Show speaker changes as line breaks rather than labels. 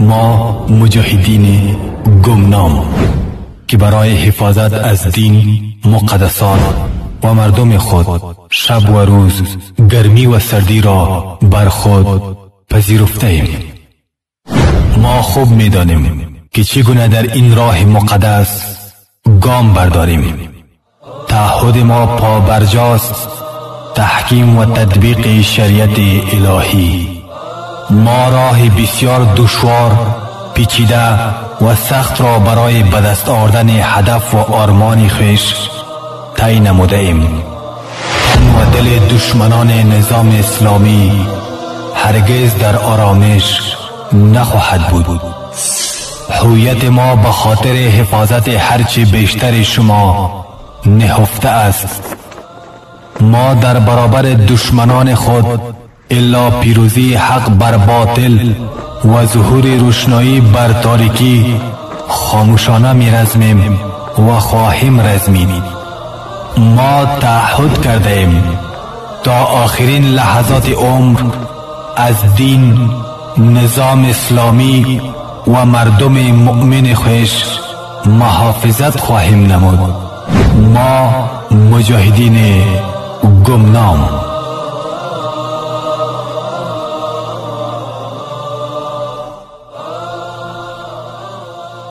ما مجاهدین گمنام که برای حفاظت از دین، مقدسات و مردم خود شب و روز گرمی و سردی را بر خود پذیرفته ایم. ما خوب می‌دانیم که چگونه در این راه مقدس گام برداریم. تعهد ما پا برجاست، تحکیم و تطبیق شریعت الهی. ما راه بسیار دشوار، پیچیده و سخت را برای به دست آوردن هدف و آرمان خویش طی نموده ایم. تن و دل دشمنان نظام اسلامی هرگز در آرامش نخواهد بود. هویت ما به خاطر حفاظت هرچی بیشتر شما نهفته است. ما در برابر دشمنان خود الا پیروزی حق بر باطل و ظهور روشنایی بر تاریکی خاموشانه می رزمیم و خواهیم رزمید. ما تعهد کرده ایم تا آخرین لحظات عمر از دین، نظام اسلامی و مردم مؤمن خویش محافظت خواهیم نمود. ما مجاهدین گمنام.